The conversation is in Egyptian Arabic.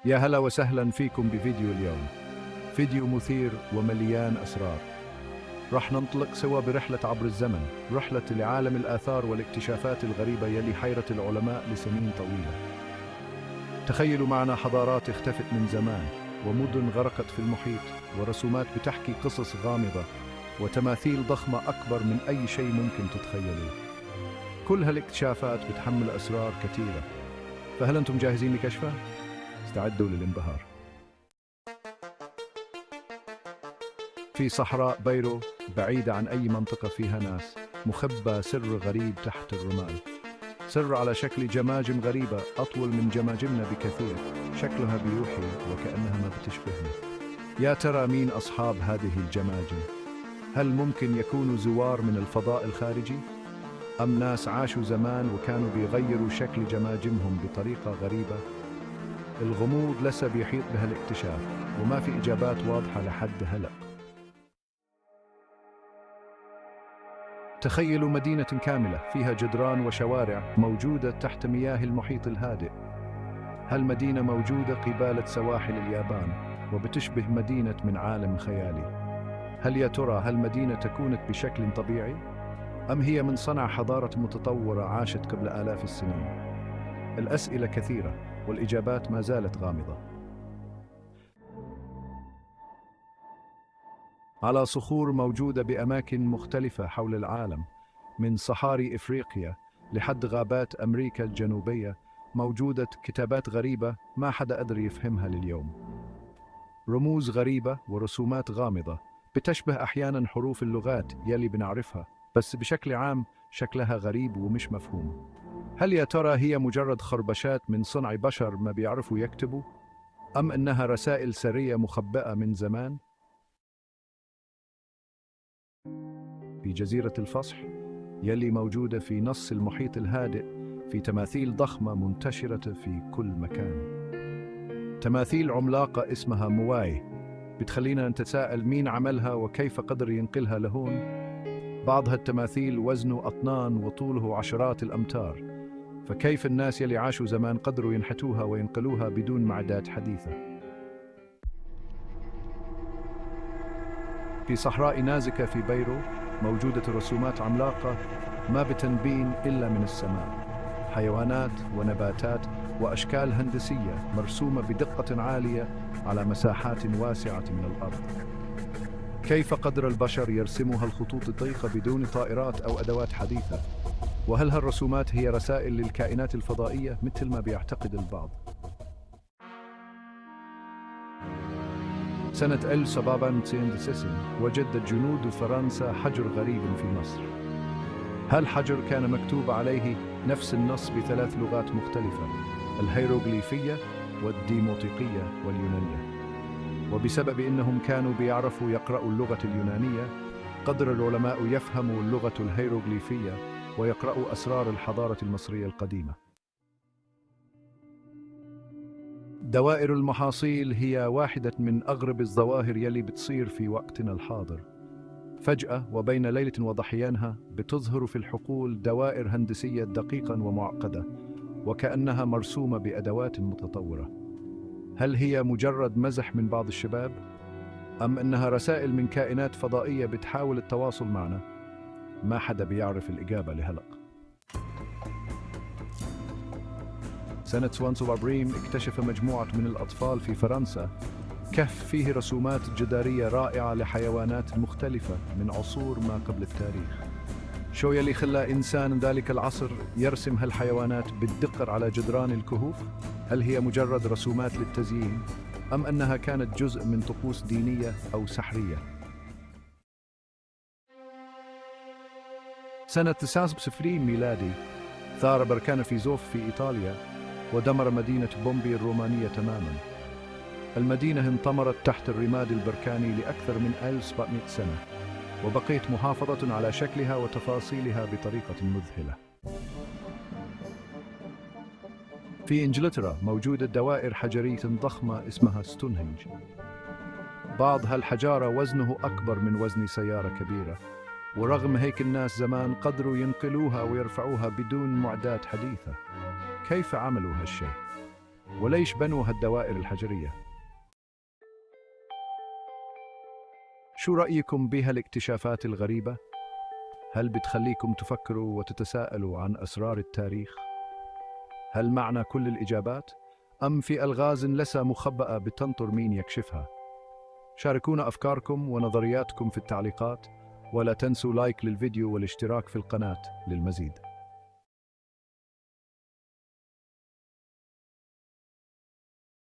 يا هلا وسهلا فيكم بفيديو اليوم، فيديو مثير ومليان أسرار. رح ننطلق سوا برحلة عبر الزمن، رحلة لعالم الآثار والاكتشافات الغريبة يلي حيرت العلماء لسنين طويلة. تخيلوا معنا حضارات اختفت من زمان، ومدن غرقت في المحيط، ورسومات بتحكي قصص غامضة، وتماثيل ضخمة أكبر من أي شيء ممكن تتخيلوه. كل هالاكتشافات بتحمل أسرار كثيرة، فهل أنتم جاهزين لكشفها؟ استعدوا للانبهار. في صحراء بيرو، بعيدة عن أي منطقة فيها ناس، مخبى سر غريب تحت الرمال. سر على شكل جماجم غريبة أطول من جماجمنا بكثير، شكلها بيوحي وكأنها ما بتشبهنا. يا ترى مين أصحاب هذه الجماجم؟ هل ممكن يكونوا زوار من الفضاء الخارجي؟ أم ناس عاشوا زمان وكانوا بيغيروا شكل جماجمهم بطريقة غريبة؟ الغموض لسه بيحيط بهالاكتشاف، وما في إجابات واضحة لحد هلأ. تخيلوا مدينة كاملة فيها جدران وشوارع موجودة تحت مياه المحيط الهادئ. هالمدينة موجودة قبالة سواحل اليابان، وبتشبه مدينة من عالم خيالي. هل يا ترى هالمدينة تكونت بشكل طبيعي؟ أم هي من صنع حضارة متطورة عاشت قبل آلاف السنين؟ الأسئلة كثيرة والإجابات ما زالت غامضة. على صخور موجودة بأماكن مختلفة حول العالم، من صحاري إفريقيا لحد غابات أمريكا الجنوبية، موجودة كتابات غريبة ما حدا قدر يفهمها لليوم. رموز غريبة ورسومات غامضة بتشبه أحياناً حروف اللغات يلي بنعرفها، بس بشكل عام شكلها غريب ومش مفهوم. هل يا ترى هي مجرد خربشات من صنع بشر ما بيعرفوا يكتبوا؟ أم أنها رسائل سرية مخبأة من زمان؟ في جزيرة الفصح يلي موجودة في نص المحيط الهادئ، في تماثيل ضخمة منتشرة في كل مكان. تماثيل عملاقة اسمها مواي، بتخلينا نتساءل مين عملها وكيف قدر ينقلها لهون. بعض هالتماثيل وزنه أطنان وطوله عشرات الأمتار، فكيف الناس يلي عاشوا زمان قدروا ينحتوها وينقلوها بدون معدات حديثة؟ في صحراء نازكا في بيرو موجودة رسومات عملاقة ما بتنبين إلا من السماء، حيوانات ونباتات وأشكال هندسية مرسومة بدقة عالية على مساحات واسعة من الأرض. كيف قدر البشر يرسموا هالخطوط الدقيقة بدون طائرات أو أدوات حديثة؟ وهل هالرسومات هي رسائل للكائنات الفضائية مثل ما بيعتقد البعض؟ سنة 1799 وجد جنود فرنسا حجر غريب في مصر. هالحجر كان مكتوب عليه نفس النص بثلاث لغات مختلفة، الهيروغليفية والديموطيقية واليونانية. وبسبب إنهم كانوا بيعرفوا يقرأوا اللغة اليونانية، قدر العلماء يفهموا اللغة الهيروغليفية ويقرأوا أسرار الحضارة المصرية القديمة. دوائر المحاصيل هي واحدة من أغرب الظواهر يلي بتصير في وقتنا الحاضر. فجأة وبين ليلة وضحيانها بتظهر في الحقول دوائر هندسية دقيقة ومعقدة، وكأنها مرسومة بأدوات متطورة. هل هي مجرد مزح من بعض الشباب؟ أم أنها رسائل من كائنات فضائية بتحاول التواصل معنا؟ ما حدا بيعرف الإجابة لهلق. سنة 1947 اكتشف مجموعة من الأطفال في فرنسا كهف فيه رسومات جدارية رائعة لحيوانات مختلفة من عصور ما قبل التاريخ. شو يلي خلى إنسان ذلك العصر يرسم هالحيوانات بالدقة على جدران الكهوف؟ هل هي مجرد رسومات للتزيين؟ أم أنها كانت جزء من طقوس دينية أو سحرية؟ سنة 79 ميلادي ثار بركان فيزوف في إيطاليا ودمر مدينة بومبي الرومانية تماماً. المدينة انطمرت تحت الرماد البركاني لأكثر من 1700 سنة، وبقيت محافظة على شكلها وتفاصيلها بطريقة مذهلة. في إنجلترا موجودة دوائر حجرية ضخمة اسمها ستونهنج. بعض هالحجارة وزنه أكبر من وزن سيارة كبيرة، ورغم هيك الناس زمان قدروا ينقلوها ويرفعوها بدون معدات حديثة. كيف عملوا هالشيء؟ وليش بنوا هالدوائر الحجرية؟ شو رأيكم بهالاكتشافات الغريبة؟ هل بتخليكم تفكروا وتتساءلوا عن أسرار التاريخ؟ هل معنا كل الإجابات؟ أم في ألغاز لسه مخبأة بتنطر مين يكشفها؟ شاركونا أفكاركم ونظرياتكم في التعليقات، ولا تنسوا لايك للفيديو والاشتراك في القناة للمزيد.